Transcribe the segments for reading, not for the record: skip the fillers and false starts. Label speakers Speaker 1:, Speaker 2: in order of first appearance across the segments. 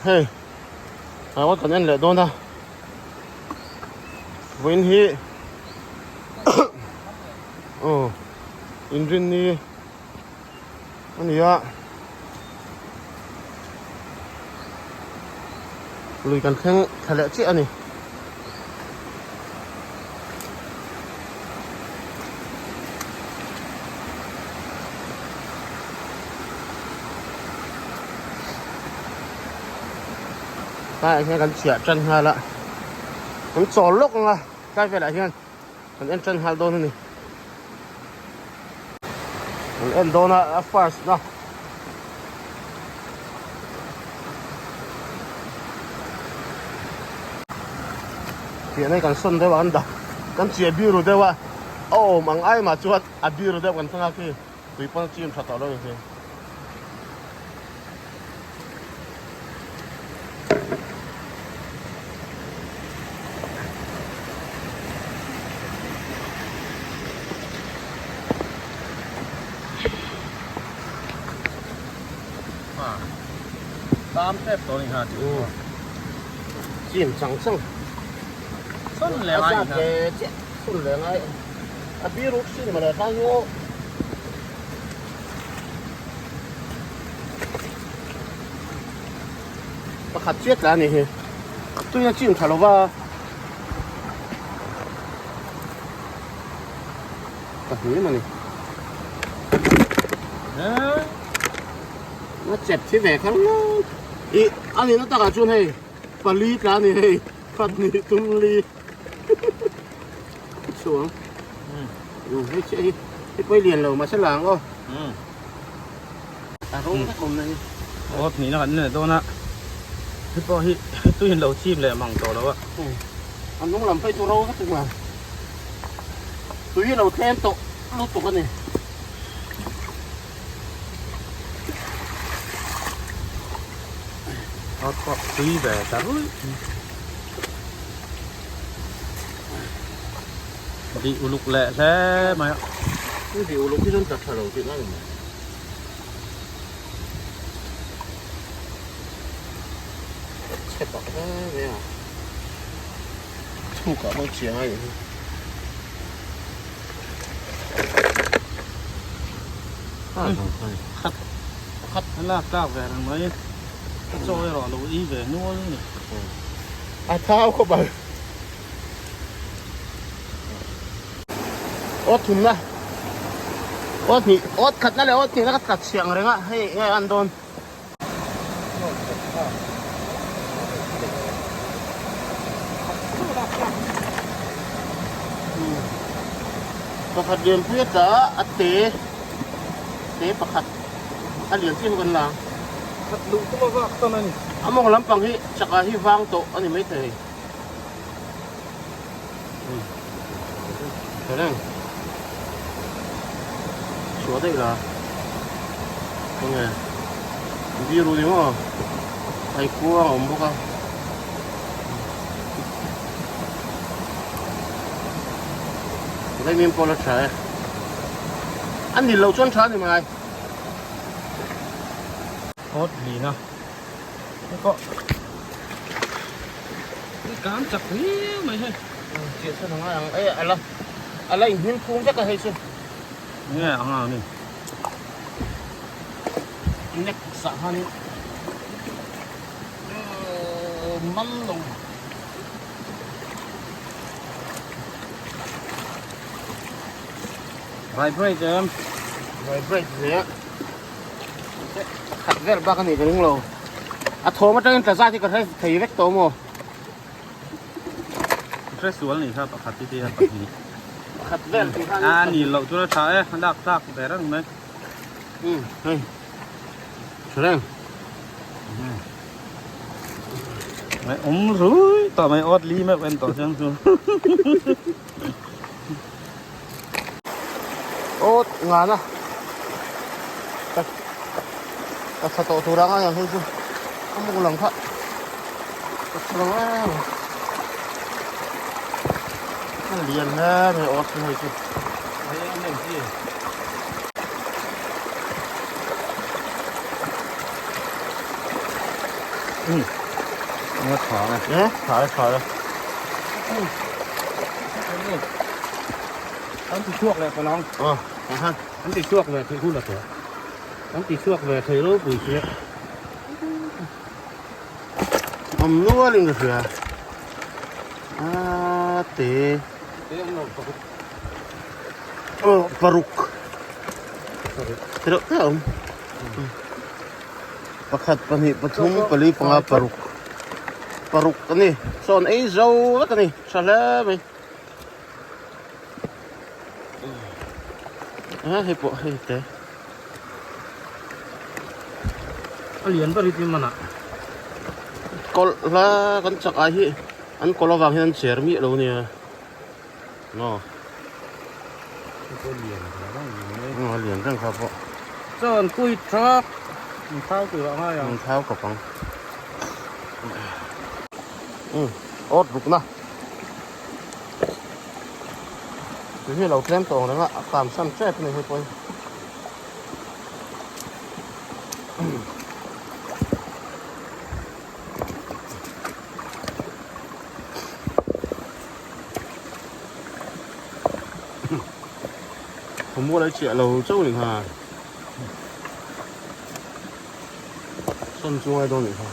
Speaker 1: Hei awt kan en leh dawn a vawiin hi aw inrinni a ni a lui kan thleng thla leh chiah a ni. Tlaiah hian kan chhiah tan nghal a kan chawl lawk ang a tlai velah hian kan en tan nghal dawn a ni kan en dawn a a first na Pian hi kan sawn deuh a kan dah kan chiah biru deuh a a awm ang ai mah chuan a biru deuh kan thlang a khi tui pawn a chim tha tawh lo ni si.
Speaker 2: Tam tep tawh ni ha chu.
Speaker 1: Chim chang chang.
Speaker 2: Sun leh ngai ni
Speaker 1: ha. Sun leh ngai. A biru sin ma le tlang yo. Pakhat chiat la ni hi. Tuina chim tha lova. Ka hmui mawni. Nó chep thi ve khan i ani na takah chuan hei pali tla ani hei pahnih tum li chuang hei chiah hi hei pawh hi lian lo mahse lang aw a rawng vek awm na hi
Speaker 2: aw hnih na kan en leh dawn a hei pawh hi tuiin lo chim leh mang tawh lo a
Speaker 1: a hnung lam phei chu ro vek ang tui lo tlem tawh lutuk a ni.
Speaker 2: A pawh tui ve ta ruih Di uluk leh hle mai a.
Speaker 1: Di uluk hi chuan tla tha lo tih na ni mai. Chhe tak hle mai a. Thuk ah pawh chiang a nih hi.
Speaker 2: Khat khat a lak tlak ve reng mai ka chaw erawh a lo ei ve nual a ni.
Speaker 1: A thau khawp ang. Aw thumna aw hnih aw khatna leh aw hnihna ka tla chhiah ang reng a hei nge an dawn. Pakhat lian pui a tla a a te te pakhat a lian chiah hi kan la ang.
Speaker 2: Khat luh tum a vak tawn a ni.
Speaker 1: A mawng lampang hi chakah hi vang tawh a ni maithei. Tha reng. Chhuah daih la. Khawnge. Biru ni maw. Ai kuang a awm bawk a. Vaimim pawh la tha e. A nil loh chuan tha a ni mai.
Speaker 2: Hot lina. Pawh. Kan chak viau mai hei.
Speaker 1: Chiah chuan a ngai ang e a la a la inhnim phung vek a hei chu.
Speaker 2: Nge a ngang ni.
Speaker 1: Nek sah khanin man lo.
Speaker 2: Vibrate em.
Speaker 1: Vibrate hle a. Pakhat vel bak a nih ka ring lo. A thawm atangin tla zat hi ka hre thei vek tawh maw?
Speaker 2: Hre sual nih kha pakhat hi tia pahnih.
Speaker 1: Pakhat vel tih khan.
Speaker 2: A ni loh chu a tha e, a lak tlak ve reng mai.
Speaker 1: Um, hei. Tha reng.
Speaker 2: Mai awm rui tawh mai awt li meuh en tawh chiang chu.
Speaker 1: Awt ngana ka ka tha tawh tur anga ang hei chu a muk lang kha ka tha lo em a lian hle mai awt chu hei chu
Speaker 2: Nga tha e.
Speaker 1: E, tha e, tha e.
Speaker 2: An ti chhuak leh palang.
Speaker 1: Aw, aha.
Speaker 2: An ti chhuak ve thei hun a tawh. An ti chhuak ve thei ropui sia.
Speaker 1: Awm nualin ka hria. A te.
Speaker 2: Te awm lo paruk.
Speaker 1: Aw, paruk. Te reuh te a awm. Pakhat, pahnih, pathum, pali, panga, paruk. Paruk a ni. Sawn ei zo vek a ni. Tha hle mai. A hei pawh hei te.
Speaker 2: A lian ber hi tin manah.
Speaker 1: Kawlh hla kan chak ai hi an kawlh avang hian an cher miah lo ania. Maw? A lian reng kha pawh.
Speaker 2: Chuan kui truck in thau tur a ngai ang.
Speaker 1: In thau kawp ang. Um, awt rukna. Tui hi a lo tlem tawh ang reng a, a kam san tep a ni hei pawh hi. Không mua lấy chè lầu châu này hả? Sân chung ai đâu này hả?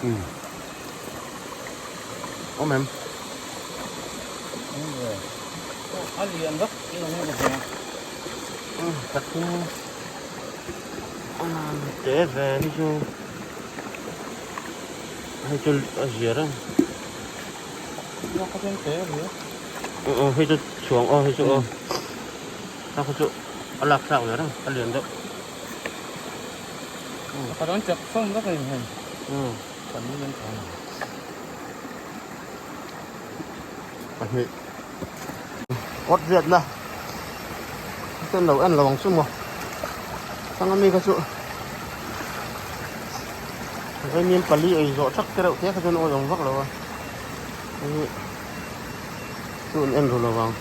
Speaker 1: Ừ. Ôm em.
Speaker 2: A lian vak i lo nge ka hria.
Speaker 1: Tak chu te ve ni chu hei chu a zia reng.
Speaker 2: Ka chuan te ve.
Speaker 1: Aw hei chu chhuang aw hei chu aw. Ta kha chu a lak thlak ve reng a lian deuh.
Speaker 2: Ka rawn chak fawm vak a ni hei. Kan ni kan.
Speaker 1: Pahnih kawt riatna ten lo en lo ang chu maw thlang ami kha chu vaimim pali ei zawh thak te reuh te kha chuan awi awm vak lo a hei hi chu an en ru lo vang.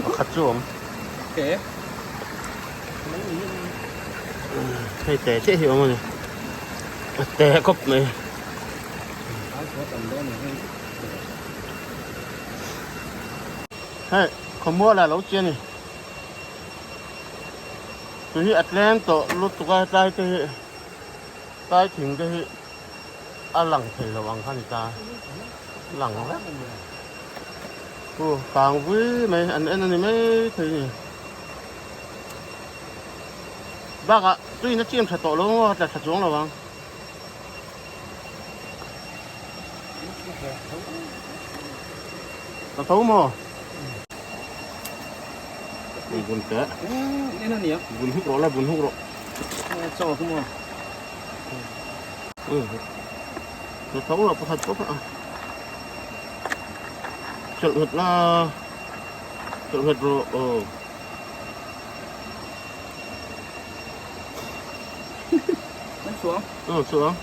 Speaker 1: Pakhat chu awm.
Speaker 2: Te.
Speaker 1: Hei te chiah hi awm a ni. A te khawp mai. Hei khawmual ah lo chi a ni. Tui hi a tlem tawh lutuk a hetlai te hi tlai thing te hi a lang thei lo ang kha ni ta lang vek chu kang vui mai an en a ni mai thei a ni bakah tuiin a chim tha tawh lo a tla tha chuang lo ang. Ka tho maw? Bun teh.
Speaker 2: En a nia.
Speaker 1: Bun huk rawh la bun huk rawh.
Speaker 2: Chaw khu maw?
Speaker 1: Ka tho rawh pakhat pawh kha. Chawlh nghet la. Chawlh nghet rawh aw.
Speaker 2: An chhuang.
Speaker 1: Aw chhuang.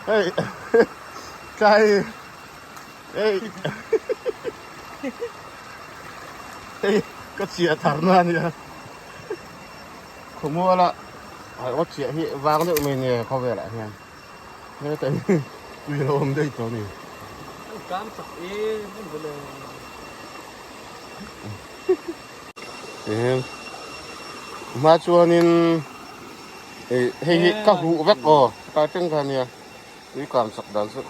Speaker 1: Hei tlai hei hei ka chiah thar na ania khawmual a ai aw chiah hi vang deuh mai nia khawvel ah hian heta hi tui lo awm daih tawh a ni.
Speaker 2: An kam chak em em vele.
Speaker 1: Eng hma chuanin Hei hei hi ka huh vek aw tlai thleng kha ania tui kang sak dan chu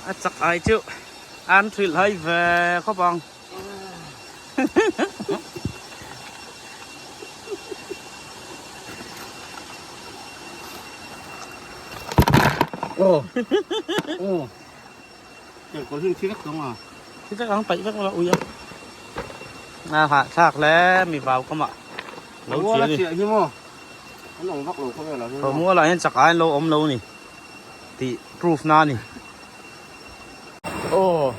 Speaker 2: A chak ai chu an hrilh hai ve khawp ang.
Speaker 1: Aw aw. Kawr hi thi vek tawng a.
Speaker 2: Thi vek ang paih vek la ui a. A hah thlak hle mi vau ka mah.
Speaker 1: Lo chiah ni. Chiah hi maw. An awm vak lo khawvel ah hian.
Speaker 2: Thawhmual ah hian chakai an lo awm lo a ni tih proof na a ni.
Speaker 1: Aw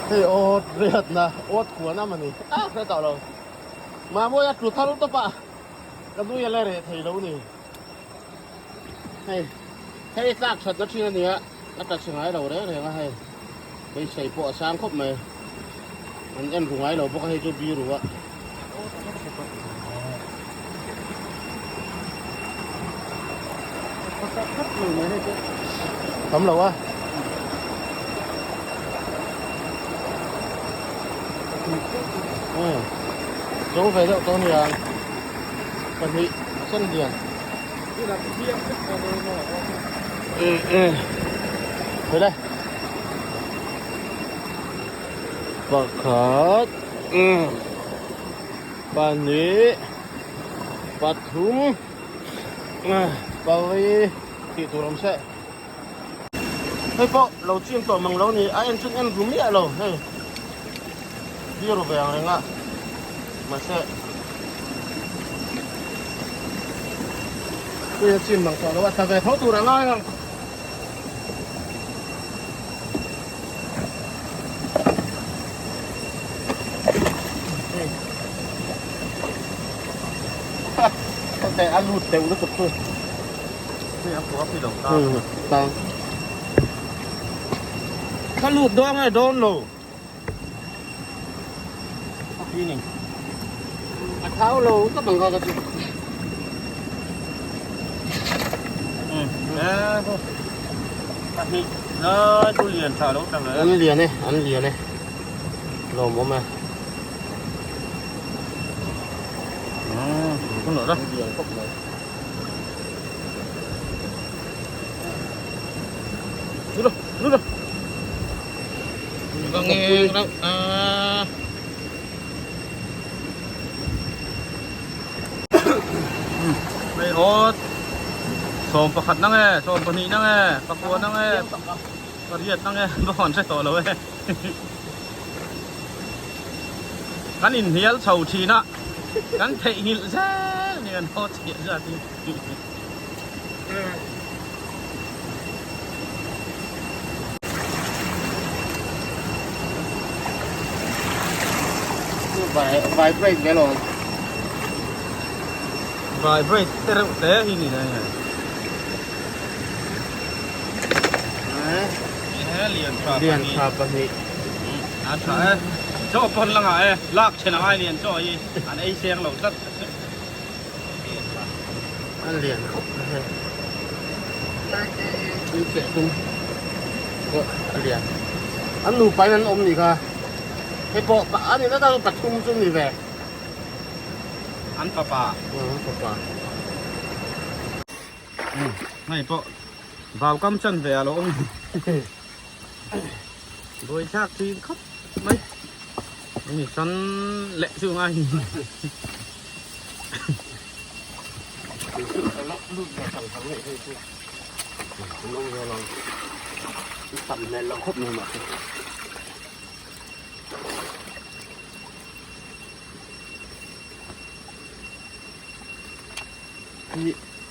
Speaker 1: hei awt riatna awt kuan a mani a hre tawh lo. Mahmuai a tlu thar tawp a ka nui a la reh thei lo ni. Hei hei tlak that na thin a nia a tla chhe ngai lo reng reng a hei beisei pawh a sang khawp mai an en ru ngai lo bawk a hei chu biru a. Tam lo a. Zo ve deuh tawh nia pahnih a sen lian. Thế đây. Pakhat. Pahnih. Pathum. Pali. Tih tur awm se. Hei pawh lo chim tawh mang lo ni. A en chun en ru miah lo hei. Biru ve ang reng a. Mahse. Tui a chim mang tawh lo a. Tha ve tho tur a ngai ang. A lut deuh lutuk chu. Tang.
Speaker 2: Ka lut dawn nge dawn lo.
Speaker 1: A thau lo tawp ang kha ka chu. An lian e, an lian e. Lawmawm e. An lian khawp mai.
Speaker 2: Hei awt sawm pakhat na nge sawm pahnih na nge pakua na nge pariat na nge bawk an hre tawh lo e kan inhnial chho thin a kan theihnghilh zel ni kan haw chhiah zat hi.
Speaker 1: Vibrate ve lo.
Speaker 2: Vibrate te reuh te hi ni lai nge. Lian tha
Speaker 1: Lian tha pahnih.
Speaker 2: A tha e. Chaw pawn la ngah e. Lak then a ngai lian chaw hi an ei seng lo tlat.
Speaker 1: A lian khawp mai hei tui cheh tum pawh a lian an nupa in an awm nih kha hei pawh a ni vek a pathum chu ni ve
Speaker 2: an papa
Speaker 1: an papa
Speaker 2: hei pawh vau kam chan ve a lo awm buai thlak thin khawp mai ni chan leh chu ngai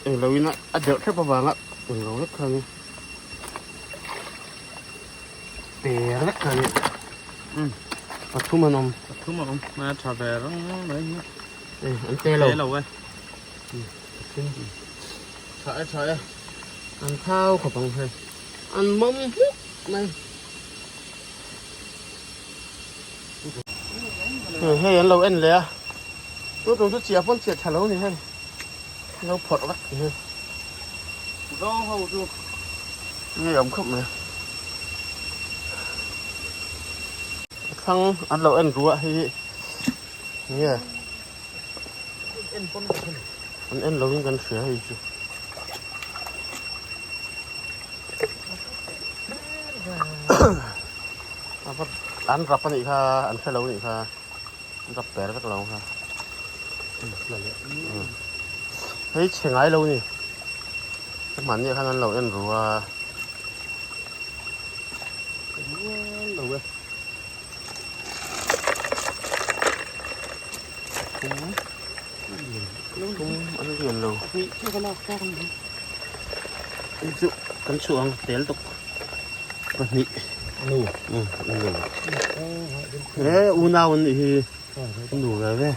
Speaker 1: Englo in a deuh thlep avanga englo vek kha ni per vek kha ni pathum an awm
Speaker 2: pathum a awm a tha ve reng mai
Speaker 1: an te lo
Speaker 2: te lo e
Speaker 1: tha e tha e an thau khawp ang hei an mawm hmuk mai hei an lo en leh a tu tum chu chiah pawn chiah tha lo ni hei lo phawrh vek ni hei
Speaker 2: zawng ho chu
Speaker 1: nge awm khawp mai a thlang an lo en ruah hei hi Nge an en lovin kan hria hei chu. An rap anih kha an hre lo anih kha an rap per vek lo kha. Hei chhe ngai lo ni. Hmanni khan an lo en ru a. Lo e. Thum an Lian lo. Hei chu kan chhuah ang tel tawk pahnih. Nu. Nu. He unau an nih hi. Nu ve ve.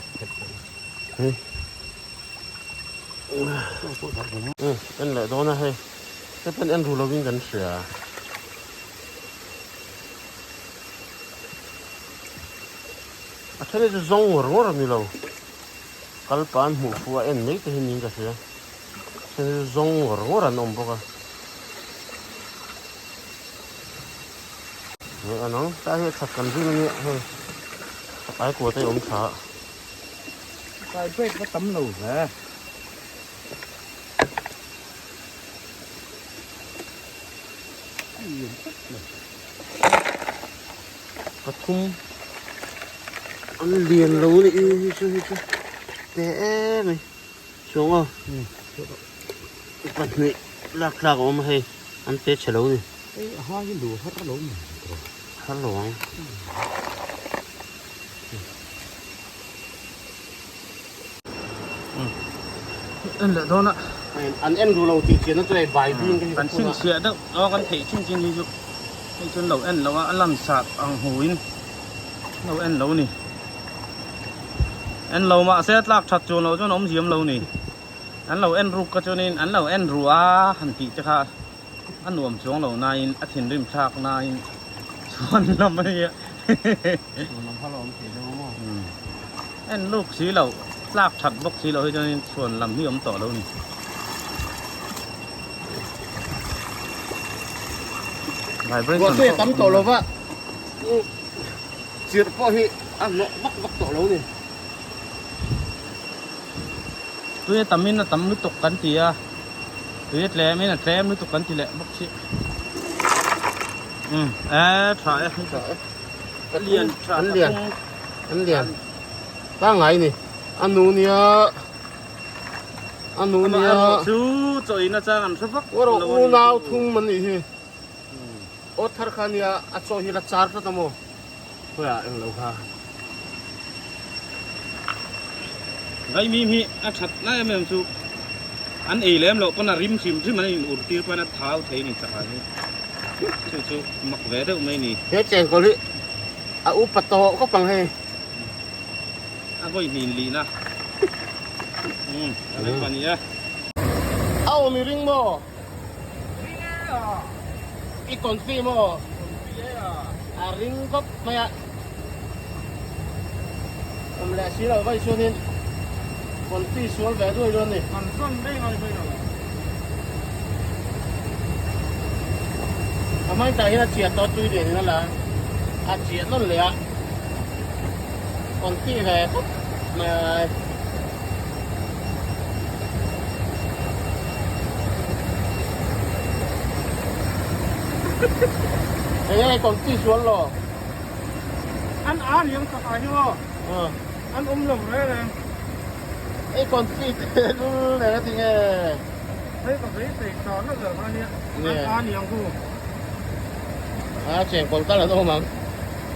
Speaker 1: Hei. En leh dawn a hei. Hei pawn en ru lovin kan hria. A then hi chu zawng ngawr ngawr a ni lo. Kal pan hmuh fuh a en mai te hi niin ka hria. Then hi chu zawng ngawr ngawr an awm bawk a. Hei an ang tlai hi a that kan ring a nia hei chakai kua te a awm tha a.
Speaker 2: Chakai break va tam lo ve.
Speaker 1: Pathum an lian lo a nih hi hei chu hei chu te em mai chuang aw pahnih lak tlak a awm a hei an te chhe lo a ni har lo ang.
Speaker 2: En leh dawn a.
Speaker 1: An en ru lo tih chian na chu hei bai bing te hi
Speaker 2: kan chhinchhiah deuh aw kan theih chin chin hi chu hei chuan lo en lo a a lan sat ang hu in lo en lo ni en lo mahse a tlak that chuan lo chuan a awm ziam lo ni an lo en ruk ka chuanin an lo en ru a han tih te kha a nuam chuang lo nain a thinrim thlak nain chuan lam a nia. En luk si lo tlak that bawk si lo hi chuanin chhuan lam hi awm tawh lo ni.
Speaker 1: Vibration pawh tam tawh lo va chirh pawh hi a hnawh vak vak tawh lo ni.
Speaker 2: Tui a tamin a tam lutuk kan ti a, tui a tlemin a tlem lutuk kan ti leh bawk si. Umm e tha e.
Speaker 1: Tha e.
Speaker 2: A lian tha
Speaker 1: an lian an lian pangngai ni a nu nia a nu nia
Speaker 2: chu chaw in atang an hre vak
Speaker 1: lo a ni. Unau thum an nih hi. Aw thar kha nia a chaw hi la char tlat a maw khawiah eng lo kha.
Speaker 2: Vaimim hi a that lai em em chu an ei lem loh pawn a rim hrim hrim an in ur tir pawn a thau thei a ni chakah hi chu chu mak ve deuh mai a ni.
Speaker 1: He chengkawl hi a upa tawh khawp ang hei.
Speaker 2: A vawi hnin lihna umm a rem a ni e.
Speaker 1: A awm i ring maw? I confi maw? A ring khawp mai a. Awm leh si lo vai chuanin confi sual ve duai dawn ni.
Speaker 2: An rawn reng a ni mai lo.
Speaker 1: A hmai tah hian a chiah tawh tui lian in a la a chiah nawn leh a confi ve khawp mai. Eng nge kawng chi sual lo?
Speaker 2: An a liam tak ah hi maw? An awm lo reng reng.
Speaker 1: Ei kawng chi te lul nen a ti nge?
Speaker 2: Hei ka beisei ta na ber kha nia. An a niang khu.
Speaker 1: A chengkawl tal an awm ang.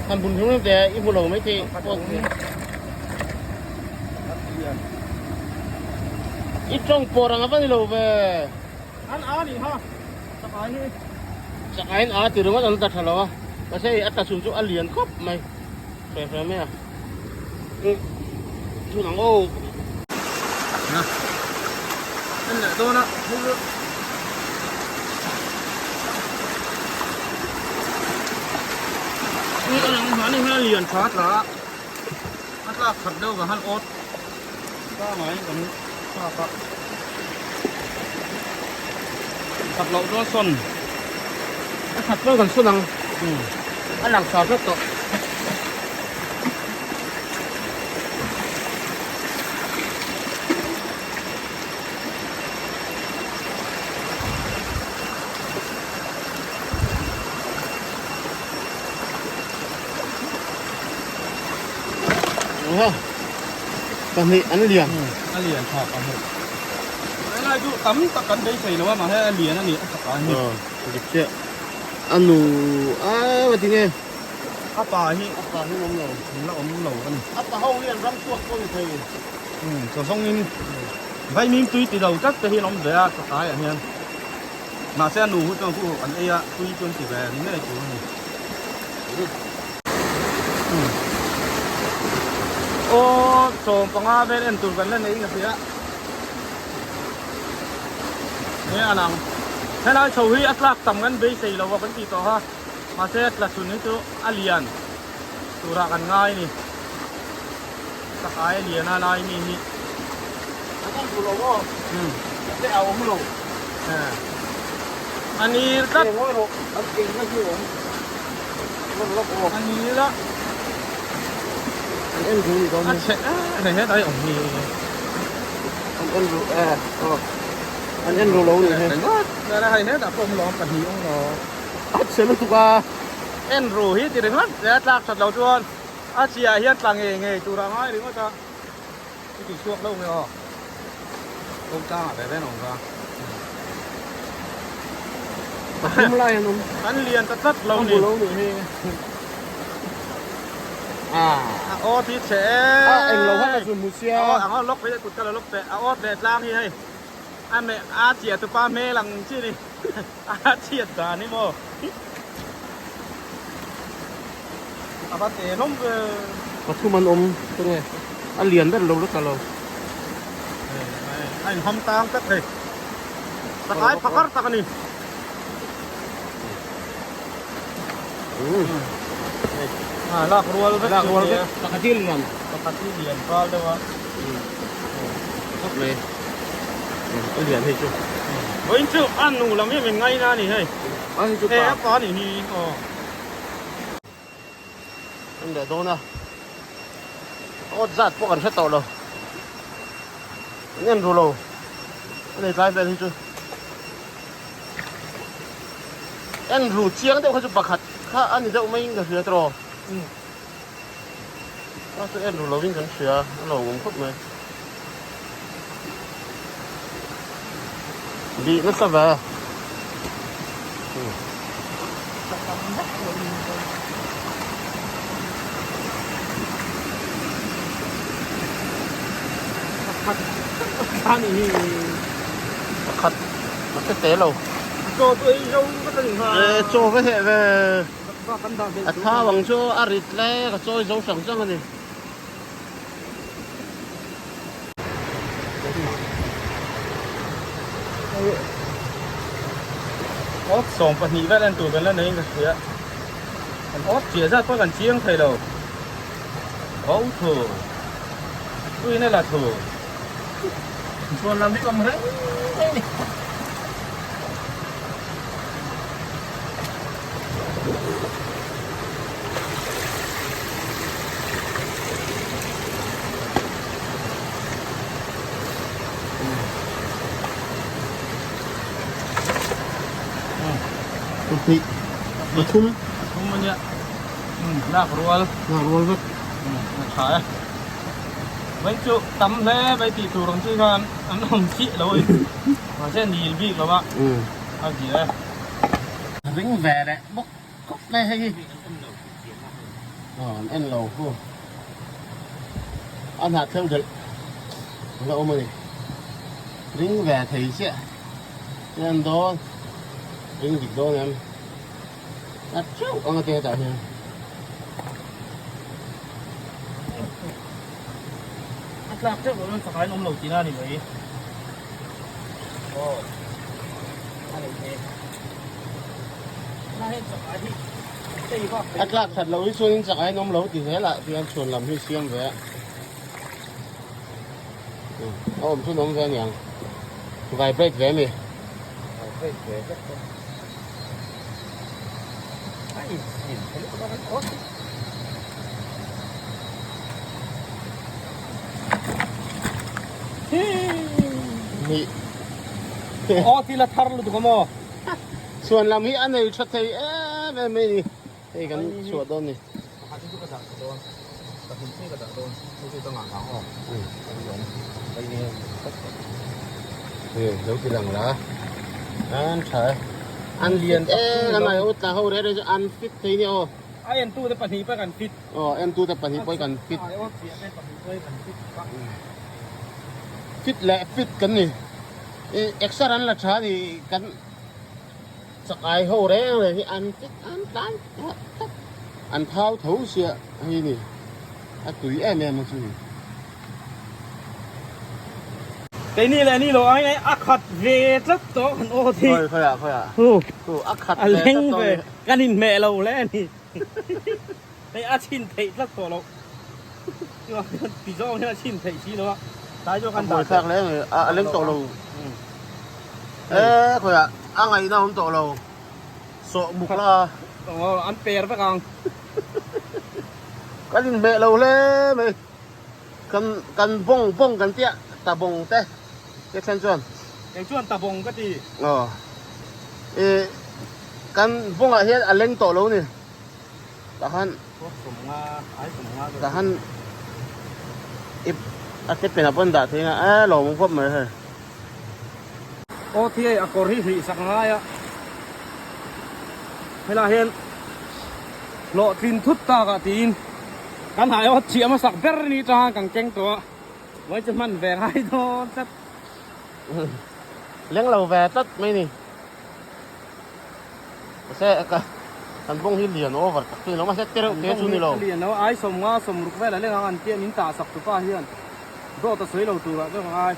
Speaker 1: Han bun hlung te i hmu lo mai thei. I tawng pawh rang a va ni lo ve.
Speaker 2: An a nih ha, chakai hi.
Speaker 1: Chakaiin a ti ringawt an tla tha lo a, mahse hei a tla chhun chu a lian khawp mai. Hre hre mai a. Chhun ang aw.
Speaker 2: Na. En leh dawn a. Ui a lang hman hi a lian tha tla a. A tlak khat deuh vang han awt pangai kan thlak a khat loh chuan sawn
Speaker 1: a khat chuan kan sawn ang a lang tha vek tawh. Pahnih an lian.
Speaker 2: A lian tha pahnih. Helai chu tam tak kan beisei lo a mahse a lian a ni a chakah hi.
Speaker 1: Dik chiah. A nu a va ti nge?
Speaker 2: A pa hi
Speaker 1: a pa hi awm lo.
Speaker 2: An la awm lo a ni.
Speaker 1: A pa ho hi an ram chhuak pawh ni thei.
Speaker 2: Chaw zawngin. Vaimim tui ti lo tlat te hi an awm ve a chakai ah hian mahse a nu hu chuan khu an ei a tui chu an ti ve ni ngei tur a ni. Aw 15 vel en tur kan la nei ka hria nge a lang helai chho hi a tlak tam kan beisei lo a kan tih tawh a mahse a tla chhun hi chu a lian turah kan ngai a ni. Chakai a lian a lai mi hi.
Speaker 1: A kan duh lo maw? A te a awm lo.
Speaker 2: A nil tlat.
Speaker 1: Eng ngawi rawh, an eng na hi awm. Lawk lawk aw.
Speaker 2: A nil a.
Speaker 1: An en ru ni dawn
Speaker 2: A chhe hei hetlai awm hi.
Speaker 1: An en ru e aw. An en ru lo ni he.
Speaker 2: Hei hetah pawh awm lo ang pahnih awm lo.
Speaker 1: A chhe lutuk a.
Speaker 2: En ru hi ti ringawt a tlak that lo chuan. A chiah hian tla ngei ngei tur a ngai ringawt a, i ti chhuak lo nge aw, ko tlang ah ve ve an awm ka.
Speaker 1: A hum lai an awm.
Speaker 2: An lian ta tlat lo ni.
Speaker 1: An bu lo ni hi.
Speaker 2: A aw ti chhe e.
Speaker 1: A eng lo kha ka zu mu sia.
Speaker 2: A aw ang aw lawk mai kut ka la lawk teh. A aw leh tlang hi hei. A me a chiah tupa hmel ang chi ni. A chhiat dan hi maw. A va te hlawm ve.
Speaker 1: Pathum an awm chu nge a lian ber lo lut ta lo.
Speaker 2: A inham tang tlat thei. Chakai phakar tak a ni. A lak rual vek.
Speaker 1: Lak rual vek. Pakhat hi lian.
Speaker 2: Pakhat hi lian fal deuh a.
Speaker 1: Khawp mai. A lian hei chu.
Speaker 2: Vawiin chu a nu lam hi min ngaina a ni hei.
Speaker 1: A hei chu pa.
Speaker 2: He a pa nih hi aw.
Speaker 1: An leh dawn a. Awt zat pawh kan hre tawh lo. An en ru lo. A nei tlai vel hi chu. En ru chiang deuh kha chu pakhat kha a ni deuh maiin ka hria tawh. A chu en ru lovin kan hria a lo awm khawp mai. Bih nasa ve. Pakhat a hre te lo.
Speaker 2: Chaw chu ei zo vek a ni kha.
Speaker 1: E chaw va heh ve. A thau ang chu a rit hle ka chawi zo hrang hrang a ni.
Speaker 2: Awt 12 vel en tur kan la nei ka hria. Kan awt chiah zat pawh kan chiang thei lo. Ho thu. Tuina la thu.
Speaker 1: Chuan lam hi awm reng reng ni. Pahnih, pathum.
Speaker 2: Pathum a nia. Lak rual.
Speaker 1: Lak rual vek.
Speaker 2: A tha e. Vai chu tam hle mai tih tur ang chi khan an awm chiah lo a ni. Mahse nil bik lo a. A zia e.
Speaker 1: Ring ve leh bawk khawp mai hei hi. Aw an en lo hu. A hnah tleu delh a la awm a ni. Ring ve thei chiah. Chuan dawn ring dik dawn em. A teuh ang a te hetah hian.
Speaker 2: A tlak teuh lo chuan chakaiin awm lo tihna a ni mai. Aw a nei thei. Na heng chakai hi tei vak
Speaker 1: A tlak that loh hi chuanin chakaiin awm lo ti zel ah tihian chhuan lam hi siam ve a. A awm chu an awm ve aniang. Vibrate ve a mi.
Speaker 2: Vibrate ve vek a. Aw ti la thar lutuk a maw?
Speaker 1: Chhuan lam hi a nei tha thei em em mai ni. Hei kan chhuah dawn ni.
Speaker 2: Pakhat hi chu ka dah tha dawn. Pahnih chiah ka dah dawn. Hei chu ka ngah vang aw.
Speaker 1: Hei lo ti lang la. An tha e. An lian e kan ai ut tla ho re re chu an fit thei ni aw.
Speaker 2: A en tu te pahnih pawh kan fit.
Speaker 1: Aw en tu te pahnih pawh kan fit.
Speaker 2: Ai aw chiah te pahnih pawh kan fit.
Speaker 1: Fit leh fit kan ni. I exer an la tha ni kan chakai ho reng reng hi an fit an tlan tlat an thau tho sia hei ni a tui em em a chu ni.
Speaker 2: Keini leh ni lo ai a khat ve tlat tawh kan aw thi.
Speaker 1: Khawi khawiah khawiah.
Speaker 2: Hu
Speaker 1: Hu a khat
Speaker 2: a
Speaker 1: ve tlat
Speaker 2: leng
Speaker 1: tawh
Speaker 2: ve
Speaker 1: ni.
Speaker 2: kan inhmeh lo hle a ni. Hei a chhin theih tlat tawh lo. Chuan ti zawng hian a chhin theih si lo a. Tlai chu kan dah
Speaker 1: thlak hle mai a leng tawh lo. E khawiah a ngaihna awm tawh lo. Sawh muk la.
Speaker 2: Aw an per vek ang.
Speaker 1: Kan inhmeh lo hle mai. Kan kan bawng bawng kan tia ta bawng te te thlen chuan.
Speaker 2: Kei chuan ta bawng ka ti.
Speaker 1: Aw. E kan bawngah hian a leng tawh lo ni. Tahan tahan ip a te pen a pawn dah thei a e lawm ang khawp mai hei.
Speaker 2: Aw thi hei a kawr hi hlih sak ngai a helaiah hian hlawhtlin thut tak ah tiin kan hah erawh chhiah hmasak ber ni chang kan keng tawh a vawi chu hman ve ngai dawn tlat.
Speaker 1: Leng lo ve tlat mai ni. Mahse ka kan bawng hi lian over tak chu ni lo mahse te reuh te chu ni lo.
Speaker 2: Lian lo ai 50 60 vel a leng ang an tia min tah sak tupa hian dawt a sawi lo turah chuan ka ngai.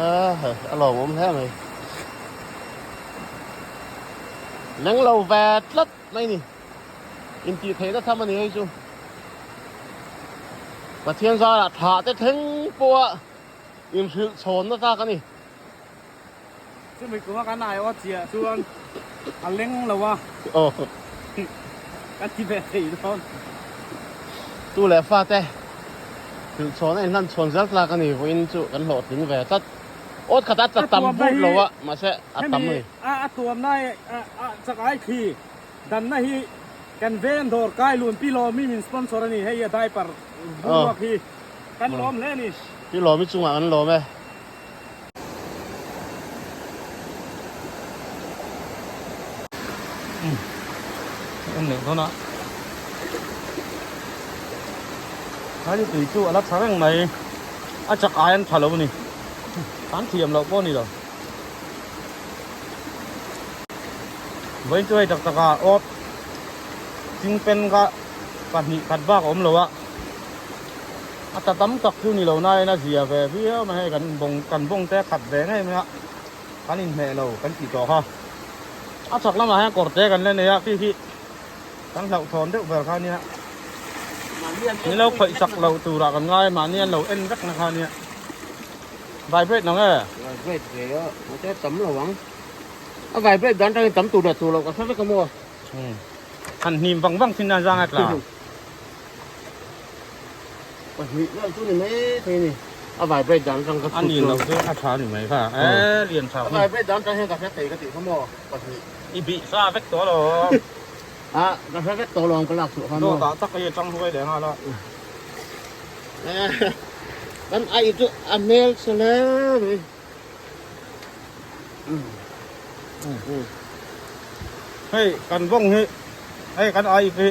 Speaker 1: A hei a lawmawm hle mai. Leng lo ve tlat mai ni. Intih theihna tham a ni hei chu. Pathian zarah thlah te thleng pawha inhrilh chhawnna tlak a ni.
Speaker 2: Chumi kuma kan ai aw chiah chuan a leng lo a.
Speaker 1: Aw.
Speaker 2: Ka ti ve thei dawn.
Speaker 1: Tu leh fa te hrilh chhawn a inhlan chhawn zel tlak a ni vawiin chu kan hlawhtling ve tlat. Awt khat a tla tam but lo a mahse a tam a ni.
Speaker 2: A tuamna a chak ai thli danna hi kan ven dawr kai lun pi lawmi min sponsor a ni hei a diaper boruak hi kan lawm hle a ni.
Speaker 1: Pi lawmi chungah kan lawm e.
Speaker 2: En leh dawn a Khai tui chu a la tha reng mai a chak ai an tha lo a ni an thiam loh pawh a ni lo vawiin chu hei tak tak ah awp chingpen kha pahnih khat bak a awm lo a. A ta tam tak chu ni lo nain a zia ve viau mai hei kan bawng kan bawng te a khat ve ngei mai a kan inhmeh lo kan tih tawh kha a chhak lamah hian kawr te kan la nei a khi khi kan hlauhthawn deuh ber kha ania ni lo khawih sak loh turah kan ngai mahni an lo en vek na kha ania vibrate nang e
Speaker 1: vibrate ve a mahse a tam lo ang a vibrate dan tangin tam tur leh tur loh ka hre vek a maw
Speaker 2: han hnim vang vang thin a zang a tla.
Speaker 1: Pahnih vel chu ni mai thei a ni. A vibrate dan atang ka chhut chuan.
Speaker 2: A ni lo chu a tha ni mai kha. E lian tha.
Speaker 1: A vibrate dan atang hian ka hre thei ka tih kha maw pahnih.
Speaker 2: I bih sa vek tawh lo.
Speaker 1: A ka hre vek tawh lo ang ka lak chhuah kha maw.
Speaker 2: Dawtah tak hei atang huai leh nghal a.
Speaker 1: Kan ai chu a hmel chhe hle mai.
Speaker 2: Hei kan bawng hi hei kan ai hi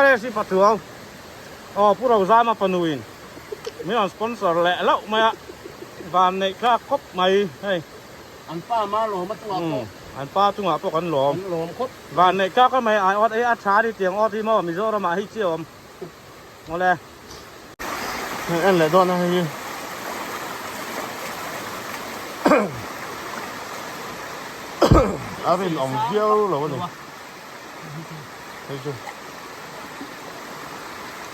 Speaker 2: RS hi pathuau aw Pu Rozama fanuin min rawn sponsor leh loh mai a van neih thlak khawp mai hei
Speaker 1: an pa ma lawm a chungah pawh
Speaker 2: an pa chungah pawh kan lawm
Speaker 1: kan lawm khawp
Speaker 2: van neih thlak mai ai awt ei a tha ni tiang awt hi maw Mizoram ah hei chi awm Awle.
Speaker 1: Hei en leh dawn a hei hi. A rinawm viau lo a ni. Hei chu.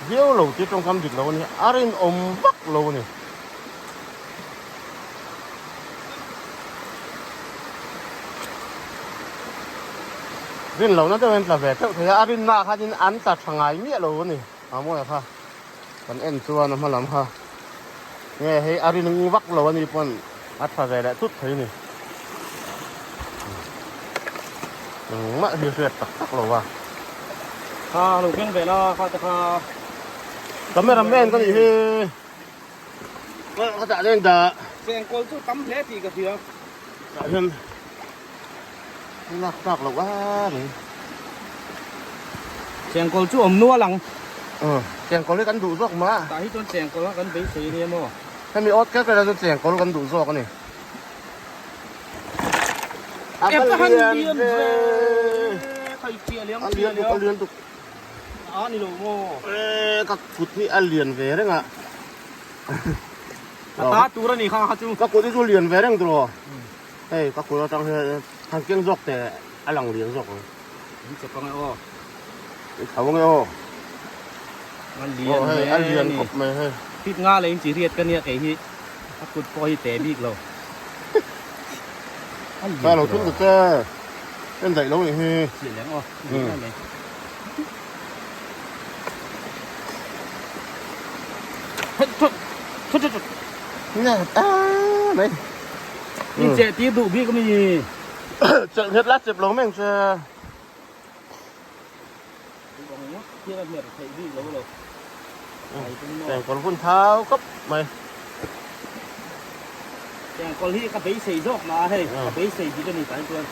Speaker 1: Viau lo tih tawngkam dik lo a ni. A rinawm vak lo a ni. Rin lohna deuh hian tla ve theuh thei a, a rinna ah khanin an tla tha ngai miah lo a ni. A mawi kha kan en chuan a hma lam kha nge hei a rin vak lo a ni pawn a tha ve leh thut thei a ni. Engmah hi hriat tak tak lo a.
Speaker 2: Kha lo keng ve la kha te kha.
Speaker 1: Camera man ka nih hi. Ka tah nen dah.
Speaker 2: Chengkawl chu tam hle tih ka hria.
Speaker 1: Tah hian lak tlak loh a ni.
Speaker 2: Chengkawl chu awm nual ang.
Speaker 1: Chengkawl hi kan duh zawk mah.
Speaker 2: Tah hi chuan chengkawl kha kan beisei ania maw?
Speaker 1: Hemi awt kher kher ah chuan chengkawl kan duh zawk a ni. A va lian ve! A lian tuk, a lian tuk.
Speaker 2: A ni lo maw?
Speaker 1: E ka kut hi a lian ve reng a.
Speaker 2: A ta tur a ni kha kha chu.
Speaker 1: Ka kut hi chu lian ve reng tiraw. Hei ka kut atang hian han keng zawk teh a lang lian zawk ang.
Speaker 2: Min chep ange aw.
Speaker 1: I tho ange aw.
Speaker 2: A lian
Speaker 1: hle a lian khawp mai hei.
Speaker 2: Fit nga leh in chi riat ka nia kei hi a kut pawh hi te bik lo.
Speaker 1: A lian. Ka lo thun ta che. En daih lo nih hi.
Speaker 2: Chiah leng aw.
Speaker 1: Mai.
Speaker 2: In che tir duh bik ami.
Speaker 1: Chelh nghet la chep lo meng che. Chengkawl hun thau khawp mai.
Speaker 2: Chengkawl hi ka beisei zawk mah a hei, ka beisei bik a ni tah hi chuan.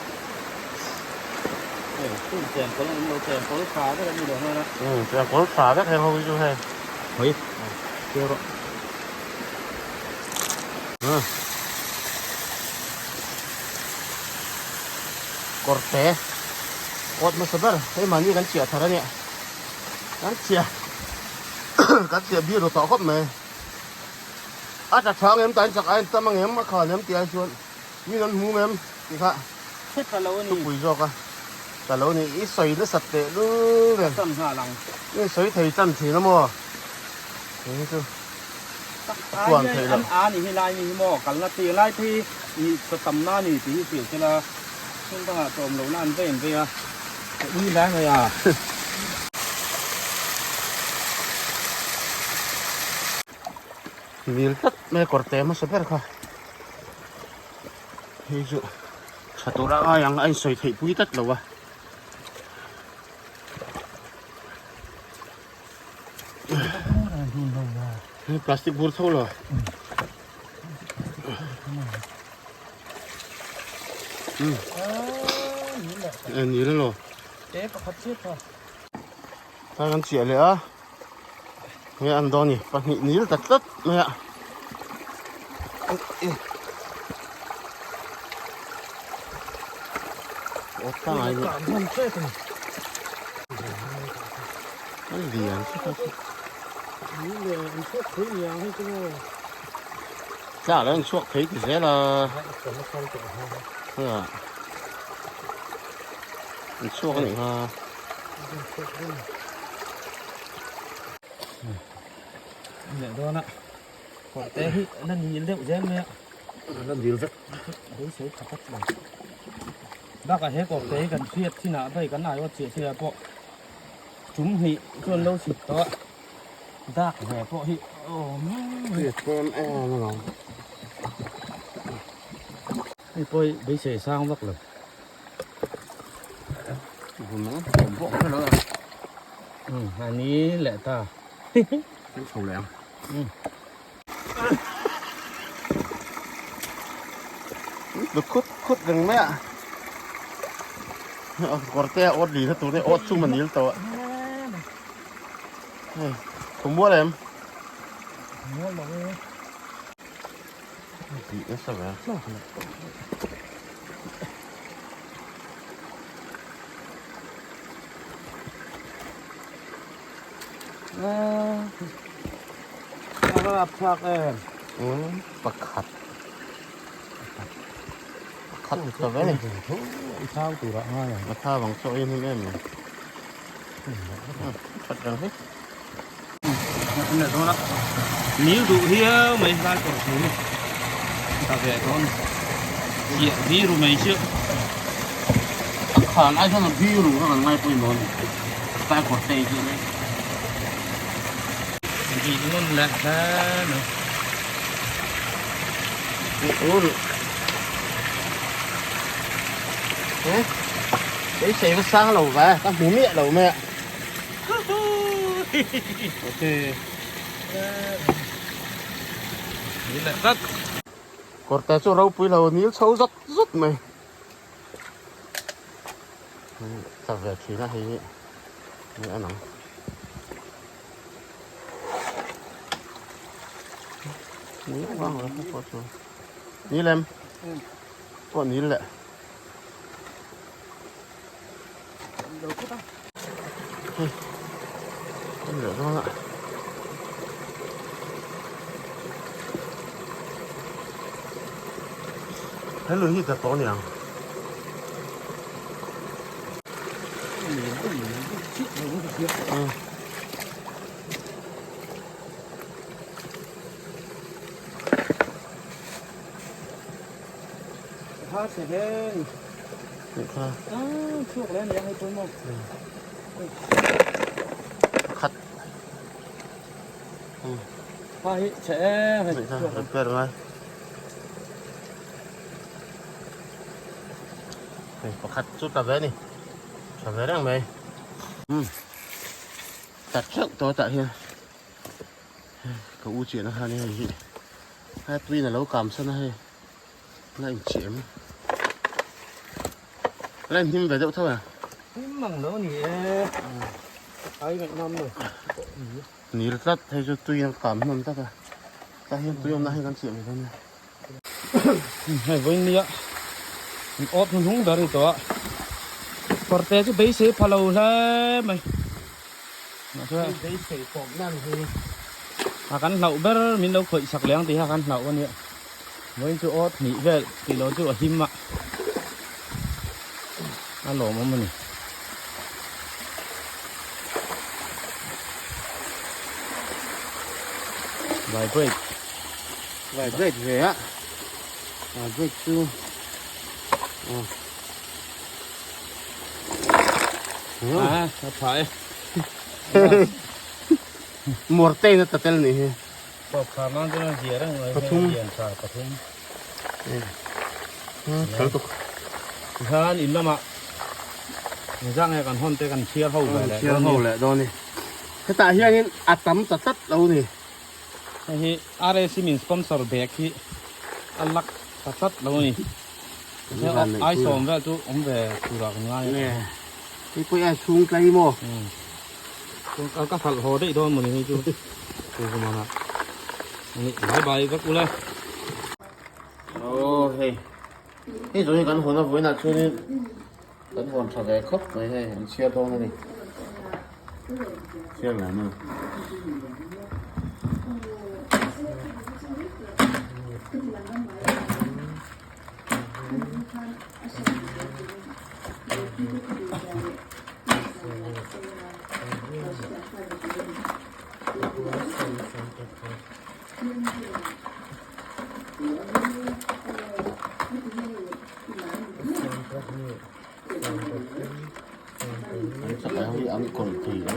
Speaker 2: Hei, tun chengkawl an awm lo, chengkawl tha vek an ni lo hman a.
Speaker 1: Chengkawl tha vek heng ho hi chu hei.
Speaker 2: Hoi, keu rawh.
Speaker 1: Kawrte awt hmasa ber hei mahni kan chiah thar a nia kan chiah kan chiah bik ru tawh khawp mai a tla tha ang em tain chak aiin tam ang em a khan em tih ai chuan min an hmu em tih kha thupui zawk a tla lo ni i sawi nasat teh lul nen i sawi thei chan thin a maw hei hi chu.
Speaker 2: Ai an a ni hi lai mi hi maw kalna ti lai te hi mi chaw tamna a ni tih hi hrilh sela hmun dangah chaw awm lohna an vei an vei a ka ui lai mai a.
Speaker 1: Mil tlat mai a kawr te hmasa ber kha hei chu tha tur a ngai ang a insawi theih pui tlat lo a. Plastic bur tho lo. Ni lo.
Speaker 2: Te pakhat chiah tha.
Speaker 1: Ta kan chiah leh a. He an dawn ni pahnih nil ta tlat mai a. Awt ta ngai ni. An lian chu ka chu. Tla lo an chhuak thei ti zel a. An chhuak a nih kha.
Speaker 2: Leh dawn a. Kawr te hi la nil deuh zel mai a.
Speaker 1: La nil vek.
Speaker 2: Beisei tha tak mai. Bakah he kawr te hi kan hriat chinah daih kan aiawt chiah chiah pawh tum hnih chuan lo chhit tawh a. Dak ve pawh hi awm
Speaker 1: mai. Tlem em alawm.
Speaker 2: Hei pawh hi beisei sang vak lo. A ni leh ta.
Speaker 1: Kan chho leh ang. Lu khut khut reng mai a. Kawr te a awt li na tur te awt chhung a nil tawh a. Hei thu mual em?
Speaker 2: Mual lo e.
Speaker 1: Tih nasa ve.
Speaker 2: A rap thlak em?
Speaker 1: Pakhat. Pakhat ta ve ni.
Speaker 2: I thau tur ah ngai ang.
Speaker 1: A thau ang chaw in him em lo. That reng hi.
Speaker 2: Nil duh hiau mai lai kawr thu ni. Ta ve dawn. Chiah biru mai chu.
Speaker 1: A khan ai chuan a biru kha kan ngai pawimawh a ni. Tai kawr te hi chu.
Speaker 2: Bih ngun leh hle mai.
Speaker 1: Ngun. Eh? Beisei va sang lo ve, ka hmu miah lo mai a.
Speaker 2: Ni leh tlat.
Speaker 1: Kawrte chu ropui lo nil chho zat zat mai. Tla ve thin a hei hi. Ni a nang. Ni vang lo pawh chu ni lem pawh ni le. Hei kan leh dawn a. He lui hi tla tawh a ni ang. Khat repair ngai hei pakhat chu ta ve ni tha ve reng mai ta theuh tawh tah hian ka u chiahna khan hei hi a tuin a lo kam san a hei la inchhiam la inhnim ve deuh tho a
Speaker 2: him mang lo ni e ai ngaih nam lo
Speaker 1: nil tlat hei chu tui an kam hman tlat a tah hian tui awmna hi kan chiah mai dawn nia
Speaker 2: hei vawiin nia an awt hnuhnung ber ni tawh a kawrte chu beisei pha lo hle mai
Speaker 1: beisei tawp nan hi
Speaker 2: a kan hlauh ber min lo khawih sak leh ang tih kha kan hlauh a nia vawiin chu awt hnih vel tih loh chu a him a a lawmawm a ni. Vibrate
Speaker 1: vibrate ve a vibrate chu
Speaker 2: a a tha e
Speaker 1: Morte in a ta tel nih hi.
Speaker 2: Tawp khar nan chuan a zia reng mai
Speaker 1: Pathum.
Speaker 2: Lian tha pathum.
Speaker 1: Kal tuk.
Speaker 2: Tikhan in lamah engzah nge kan hawn te kan chhiar ho ve leh
Speaker 1: Chhiar ho leh dawn ni. Hetah hianin a tam ta tlat lo ni.
Speaker 2: Hei hi RAC min sponsor bag hi a lak ta tlat lo ni. Ai sawm vel chu awm ve turah kan ngai a.
Speaker 1: Hei pawh hi a chhung tlai maw?
Speaker 2: Ka hralh haw daih dawn mawni hei chu. Chu ka mana. Ani bye bye vek ula.
Speaker 1: Aw hei. Hei zawng hi kan hawn a vawiinah chuanin kan hawn tha ve khawp mai hei an chhiar dawn a ni. Chhiar ve maw? An kawlh thei a.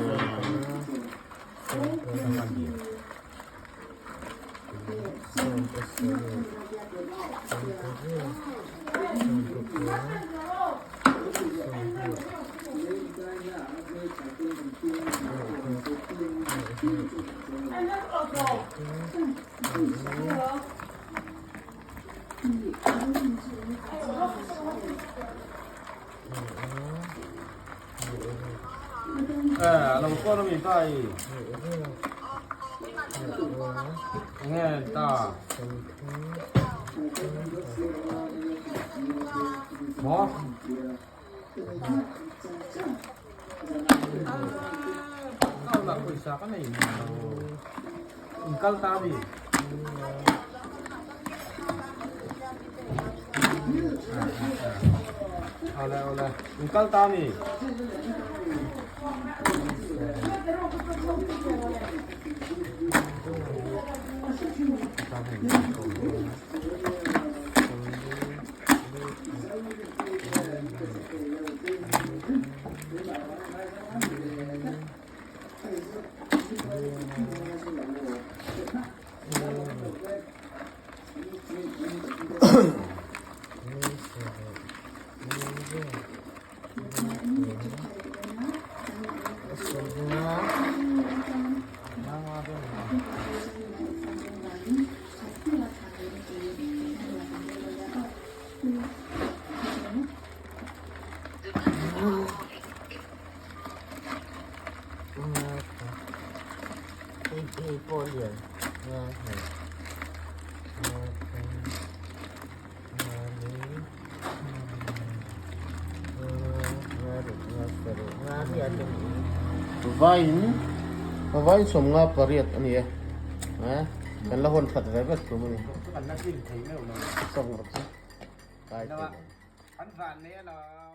Speaker 1: Vain vain 58 a ni e kan la hawn that ve vek tum a ni. Sawng rawh se. Kai thei.
Speaker 2: An van nei a la.